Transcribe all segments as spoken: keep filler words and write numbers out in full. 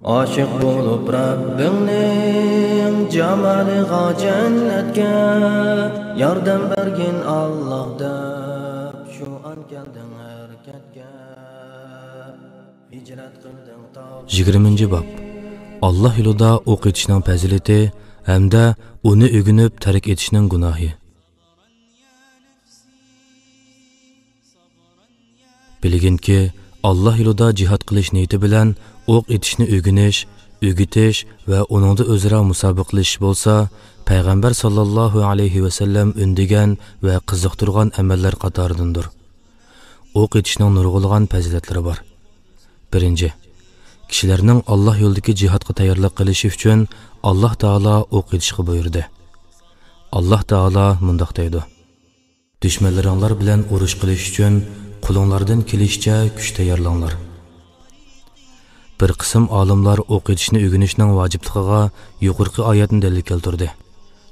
ئاشىق بولۇپ رەببىڭنىڭ جامالىغا، جەننەتكە ياردەم بەرگىن ئاللاھ دەپ، شۇ ئان كەلدىڭ ھەرىكەتكە، ھىجرەت قىلدىڭ تاغ. يىگىرمىنچى باب. ئاللاھ يولىدا ئوق ئېتىشنىڭ پەزىلىتى ھەمدە ئۇنى ئۆگىنىپ تەرك ئېتىشنىڭ گۇناھى. بىلگىنكى، ئاللاھ يولىدا جىھاد قىلىش نىيىتى بىلەن ئوق ئېتىشنى ئۆگىنىش، ئۆگىتىش ۋە ئۇنىڭدا ئۆزئارا مۇسابىقىلىشىش بولسا، پەيغەمبەر ساللاللاھۇ ئەلەيھى ۋەسەللەم ئۈندىگەن ۋە قىزىقتۇرغان ئەمەللەر قاتارىدىندۇر. ئوق ئېتىشنىڭ نۇرغۇنلىغان پەزىلەتلىرى بار. بىرىنچى، كىشىلەرنىڭ ئاللاھ يولىدىكى جىھادقا تەييارلىق قىلىشى ئۈچۈن ئاللاھ تائالا ئوق ئېتىشقا بۇيرۇدى. ئاللاھ تائالا مۇنداق دەيدۇ: دۈشمەنلىرىڭلار بىلەن ئۇرۇش قىلىش ئۈچۈن قولۇڭلاردىن كېلىشىچە كۈچ تەييارلاڭلار. بىر قىسىم ئالىملار ئوق ئېتىشنى ئۆگىنىشنىڭ ۋاجىپلىقىغا يۇقىرىقى ئايەتنى دەلىل كەلتۈردى.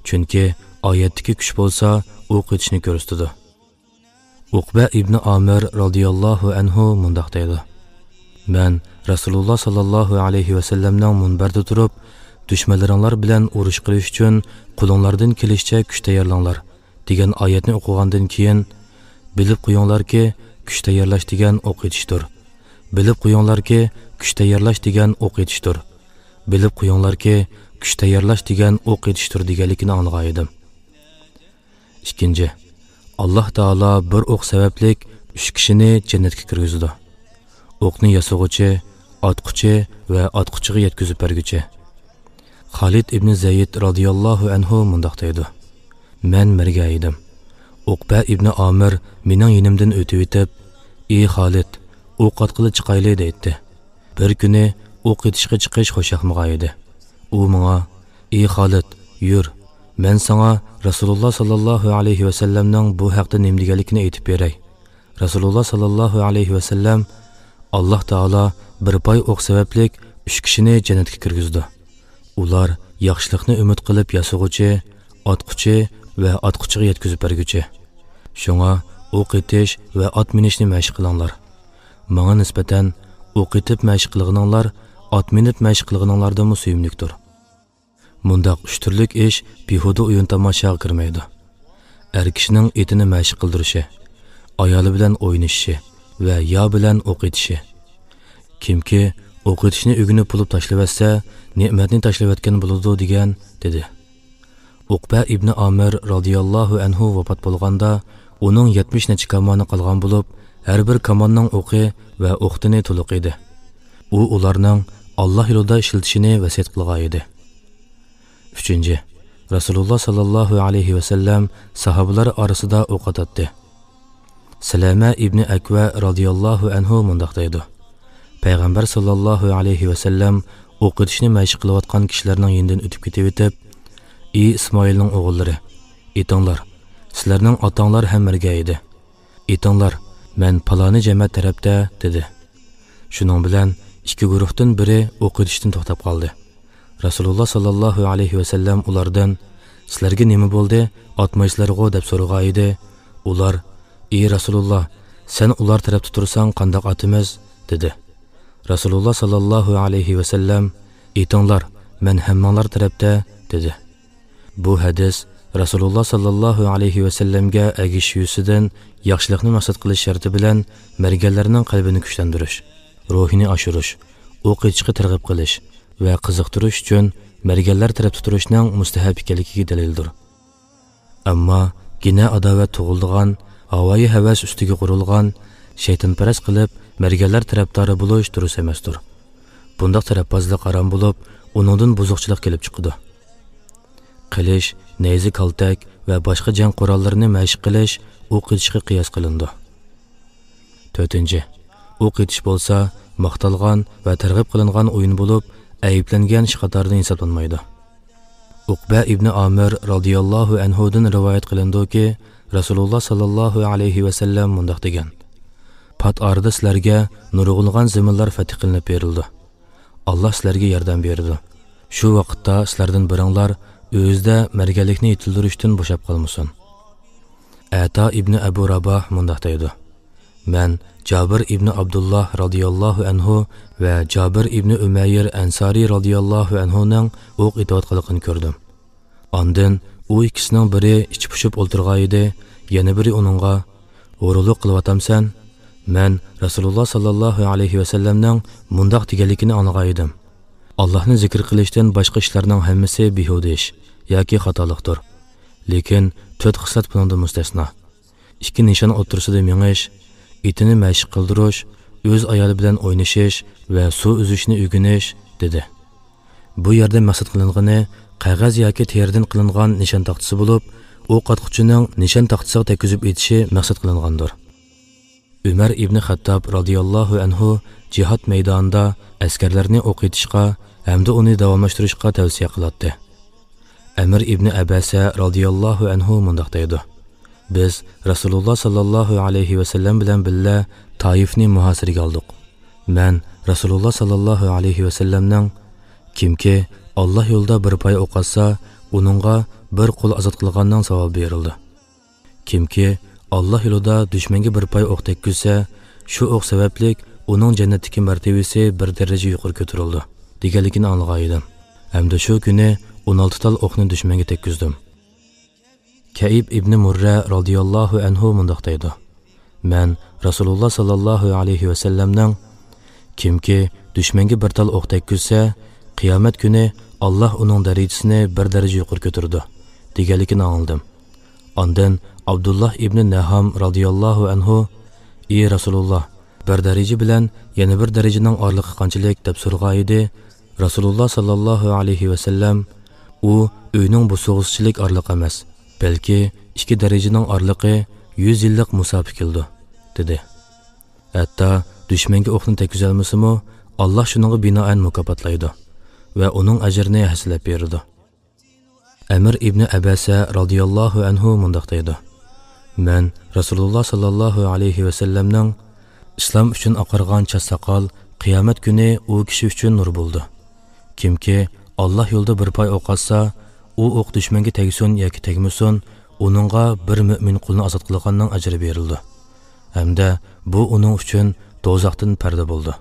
چۈنكى ئايەتتىكى كۈچ بولسا ئوق ئېتىشنى كۆرسىتىدۇ. ئۇقبە ئىبنى ئامىر رازىياللاھۇ ئەنھۇ مۇنداق دەيدۇ: مەن رەسۇلۇللا ساللاللاھۇ ئەلەيھى ۋەسەللەمنىڭ مۇنبەردە تۇرۇپ، دۈشمەنلىرىڭلار بىلەن ئۇرۇش قىلىش ئۈچۈن قولۇڭلاردىن كېلىشىچە كۈچ تەييارلاڭلار دېگەن ئايەتنى ئوقۇغاندىن كېيىن، بىلىپ قويۇڭلاركى، كۈچ تەييارلاش دېگەن ئوق ئېتىشتۇر. بىلىپ قويۇڭلاركى، كۈچ تەييارلاش دېگەن ئوق ئېتىشتۇر. بىلىپ قويۇڭلاركى، كۈچ تەييارلاش دېگەن ئوق ئېتىشتۇر دېگەنلىكىنى ئاڭلىغان ئىدىم. ئىككىنچى، ئاللاھ تائالا بىر ئوق سەۋەبلىك ئۈچ كىشىنى جەننەتكە كىرگۈزىدۇ. ئوقنى ياسىغۇچى، ئاتقۇچى ۋە ئاتقۇچىغا يەتكۈزۈپ بەرگۈچى. خالىد ئىبنى زەيد رازىياللاھۇ ئەنھۇ مۇنداق دەيدۇ: مەن مەرگە ئىدىم. ئۇقبە ئىبنى ئامىر مېنىڭ يېنىمدىن ئۆتۈۋېتىپ، ئى خالىد، ئوق ئاتقىلى چىقايلى، دەيتتى. بىر كۈنى ئوق ئېتىشقا چىقىش خۇش ياقمىغان ئىدى. ئۇ ماڭا: ئى خالىد، يۈر، مەن ساڭا رەسۇلۇللا ساللاللاھۇ ئەلەيھى ۋەسەللەمنىڭ بۇ ھەقتە نېمە دېگەنلىكىنى ئېيتىپ بېرەي. رەسۇلۇللا ساللاللاھۇ ئەلەيھى ۋەسەللەم: ئاللاھ تائالا بىر پاي ئوق سەۋەبلىك ئۈچ كىشىنى جەننەتكە كىرگۈزىدۇ. ئۇلار ياخشىلىقنى ئۈمىد قىلىپ ياسىغۇچى، ئاتقۇچى ۋە ئاتقۇچىغا يەتكۈزۈپ بەرگۈچى. شۇڭا ئوق ئېتىش ۋە ئات مىنىشنى مەشىق قىلىڭلار. ماڭا نىسبەتەن ئوق ئېتىپ مەشىق قىلغىنىڭلار ئات مىنىپ مەشىق قىلغىنىڭلاردىنمۇ سۆيۈملۈكتۇر. مۇنداق ئۈچ تۈرلۈك ئىش بىھۇدە ئويۇن تاماشاغا كىرمەيدۇ. ئەر كىشىنىڭ ئېتىنى مەشىق قىلدۇرۇشى، ئايالى بىلەن ئوينىشىشى ۋە يا بىلەن ئوق ئېتىشى. كىمكى ئوق ئېتىشنى ئۆگىنىپ بولۇپ تاشلىۋەتسە، نېمەتنى تاشلىۋەتكەن بولىدۇ دېگەن، دېدى. ئۇقبە ئىبنى ئامىر رازىياللاھۇ ئەنھۇ ۋاپات بولغاندا، ئۇنىڭ يەتمىش نەچچە كامانى قالغان بولۇپ، ھەر بىر كاماننىڭ ئوقى ۋە ئوقدىنى تولۇق ئىدى. ئۇ ئۇلارنىڭ ئاللاھ يولىدا ئىشلىتىشىنى ۋەسىيەت قىلغان ئىدى. ئۈچىنچى، رەسۇلۇللا ساللاللاھۇ ئەلەيھى ۋەسەللەم ساھابىلار ئارىسىدا ئوق ئاتاتتى. سەلەمە ئىبنى ئەكۋە رازىياللاھۇ ئەنھۇ مۇنداق دەيدۇ: پەيغەمبەر ساللاللاھۇ ئەلەيھى ۋەسەللەم ئوق ئېتىشنى مەشىق قىلىۋاتقان كىشىلەرنىڭ يېنىدىن ئۆتۈپ كېتىۋېتىپ، ئى ئىسمائىلنىڭ ئوغۇللىرى، ئېتىڭلار، سىلەرنىڭ ئاتاڭلار ھەم مەرگە ئىدى. ئېتىڭلار، مەن پالانى جەمەت تەرەپتە، دېدى. شۇنىڭ بىلەن ئىككى گۇرۇھتىن بىرى ئوق ئېتىشتىن توختاپ قالدى. رەسۇلۇللا ساللاللاھۇ ئەلەيھى ۋەسەللەم ئۇلاردىن: سىلەرگە نېمە بولدى، ئاتمايسىلەرغۇ؟ دەپ سورىغان ئىدى. ئۇلار: ئى رەسۇلۇللا، سەن ئۇلار تەرەپتە تۇرساڭ قانداق ئاتىمىز؟ دېدى. رەسۇلۇللا ساللاللاھۇ ئەلەيھى ۋەسەللەم: ئېتىڭلار، مەن ھەممىڭلار تەرەپتە، دېدى. بۇ ھەدىس رەسۇلۇللا ساللاللاھۇ ئەلەيھى ۋەسەللەمگە ئەگىشىش يۈزىسىدىن ياخشىلىقنى مەقسەت قىلىش شەرتى بىلەن مەرگەنلەرنىڭ قەلبىنى كۈچلەندۈرۈش، روھىنى ئاشۇرۇش، ئوق ئېتىشقا تەرغىب قىلىش ۋە قىزىقتۇرۇش ئۈچۈن مەرگەنلەر تەرەپتە تۇرۇشنىڭ مۇستەھەب ئىكەنلىكىگە دەلىلدۇر. ئەمما گىنە ئاداۋەت تۇغۇلىدىغان، ھاۋايى ھەۋەس ئۈستىگە قۇرۇلغان، شەيتانپەرەس قىلىپ مەرگەنلەر تەرەپدارى بولۇش دۇرۇس ئەمەستۇر. بۇنداق تەرەپبازلىق ھارام بولۇپ، ئۇنىڭدىن بۇزۇقچىلىق كېلىپ چىقىدۇ. قىلىچ، نەيزە، كالتەك ۋە باشقا جەڭ قوراللىرىنى مەشىق قىلىش ئوق ئېتىشقا قىياس قىلىنىدۇ. تۆتىنچى، ئوق ئېتىش بولسا ماختالغان ۋە تەرغىب قىلىنغان ئويۇن بولۇپ، ئەيىبلەنگەن ئىش قاتارىدىن ھېسابلانمايدۇ. ئۇقبە ئىبنى ئامىر رازىياللاھۇ ئەنھۇدىن رىۋايەت قىلىنىدۇكى، رەسۇلۇللا ساللاللاھۇ ئەلەيھى ۋەسەللەم مۇنداق دېگەن: پات ئارىدا سىلەرگە نۇرغۇنلىغان زېمىنلار فەتھ قىلىنىپ بېرىلىدۇ. ئاللا سىلەرگە ياردەم بېرىدۇ. شۇ ۋاقىتتا سىلەردىن بىرىڭلار ئۆزىدە مەرگەنلىكنى يېتىلدۈرۈشتىن بوشاپ قالمىسۇن. ئەتا ئىبنى ئەبۇ راباھ مۇنداق دەيدۇ: مەن جابىر ئىبنى ئابدۇللا رازىياللاھۇ ئەنھۇ ۋە جابىر ئىبنى ئۈمەير ئەنسارى رازىياللاھۇ ئەنھۇنىڭ ئوق ئېتىۋاتقانلىقىنى كۆردۈم. ئاندىن ئۇ ئىككىسىنىڭ بىرى ئىچى پۇشۇپ ئولتۇرغانىدى، يەنە بىرى ئۇنىڭغا: «ھۇرۇنلۇق قىلىۋاتامسەن؟ مەن رەسۇلۇللا ساللاللاھۇ ئەلەيھى ۋەسەللەمنىڭ مۇنداق دېگەنلىكىنى ئاڭلىغانىدىم. ئاللاھنى زىكىر قىلىشتىن باشقا ئىشلارنىڭ ھەممىسى بىھۇدە ئىش ياكى خاتالىقتۇر. لېكىن تۆت خىسلەت بۇنىڭدىن مۇستەسنا. ئىككى نىشان ئوتتۇرىسىدا مېڭىش، ئېتىنى مەشىق قىلدۇرۇش، ئۆز ئايالى بىلەن ئوينىشىش ۋە سۇ ئۈزۈشنى ئۆگىنىش» دېدى. بۇ يەردە مەقسەت قىلىنغىنى قەغەز ياكى تېرىدىن قىلىنغان نىشان تاختىسى بولۇپ، ئوق ئاتقۇچىنىڭ نىشان تاختىسىغا تەگكۈزۈپ ئېتىشى مەقسەت قىلىنغاندۇر. ئۆمەر ئىبنى خەتتاب رازىياللاھۇ ئەنھۇ جىھاد مەيدانىدا ئەسكەرلەرنى ئوق ئېتىشقا ھەمدە ئۇنى داۋاملاشتۇرۇشقا تەۋسىيە قىلاتتى. ئەمىر ئىبنى ئەبەسە رازىياللاھۇ ئەنھۇ مۇنداق دەيدۇ: «بىز رەسۇلۇللا ساللاللاھۇ ئەلەيھى ۋەسەللەم بىلەن بىللە تائىفنى مۇھاسىرىگە ئالدۇق. مەن رەسۇلۇللا ساللاللاھۇ ئەلەيھى ۋەسەللەمنىڭ، كىمكى ئاللا يولىدا بىر پاي ئوق ئاتسا، ئۇنىڭغا بىر قۇل ئازاد قىلغاننىڭ ساۋابى بېرىلىدۇ. كىمكى ئاللا يولىدا دۈشمەنگە بىر پاي ئوق تەگكۈزسە، شۇ ئوق سەۋەبلىك ئۇنىڭ جەننەتتىكى مەرتىۋىسى بىر دەرىجە يۇقىرى كۆتۈرۈلىدۇ» دېگەنلىكىنى ئاڭلىغانىدىم. ھەمدە شۇ كۈنى ئون ئالتە تال ئوقنى دۈشمەنگە تەگكۈزدۈم. كەئىب ئىبنى مۇررە رازىياللاھۇ ئەنھۇ مۇنداق دەيدۇ: «مەن رەسۇلۇللا ساللاللاھۇ ئەلەيھى ۋەسەللەمنىڭ، كىمكى دۈشمەنگە بىر تال ئوق تەگكۈزسە، قىيامەت كۈنى ئاللا ئۇنىڭ دەرىجىسىنى بىر دەرىجە يۇقىرى كۆتۈرىدۇ» دېگەنلىكىنى ئاڭلىدىم. ئاندىن ئابدۇللا ئىبنى نەھام رازىياللاھۇ ئەنھۇ: «ئى رەسۇلۇللا، بىر دەرىجە بىلەن يەنە بىر دەرىجىنىڭ ئارىلىقى قانچىلىك؟» دەپ سورىغانىدى. رەسۇلۇللا ساللاللاھۇ ئەلەيھى ۋەسەللەم: «ئۇ ئۆينىڭ بوسۇغىسىچىلىك ئارىلىق ئەمەس، بەلكى ئىككى دەرىجىنىڭ ئارىلىقى يۈز يىللىق مۇساپە كېلىدۇ» دېدى. ھەتتا دۈشمەنگە ئوقنى تەگكۈزەلمىسىمۇ، ئاللا شۇنىڭغا بىنائەن مۇكاپاتلايدۇ ۋە ئۇنىڭ ئەجرىنى ھەسسىلەپ بېرىدۇ. ئەمىر ئىبنى ئەبەسە رازىياللاھۇ ئەنھۇ مۇنداق دەيدۇ: «مەن رەسۇلۇللا ساللاللاھۇ ئەلەيھى ۋەسەللەمنىڭ، ئىسلام ئۈچۈن ئاقارغان چاچ ساقال قىيامەت كۈنى ئۇ كىشى ئۈچۈن نۇر بولىدۇ. كىمكى ئاللا يولىدا بىر پاي ئوق ئاتسا، ئۇ ئوق دۈشمەنگە تەگسۇن ياكى تەگمىسۇن، ئۇنىڭغا بىر مۆمىن قۇلنى ئازاد قىلغاننىڭ ئەجرى بېرىلىدۇ. ھەمدە بۇ ئۇنىڭ ئۈچۈن دوزاختىن پەردە بولىدۇ»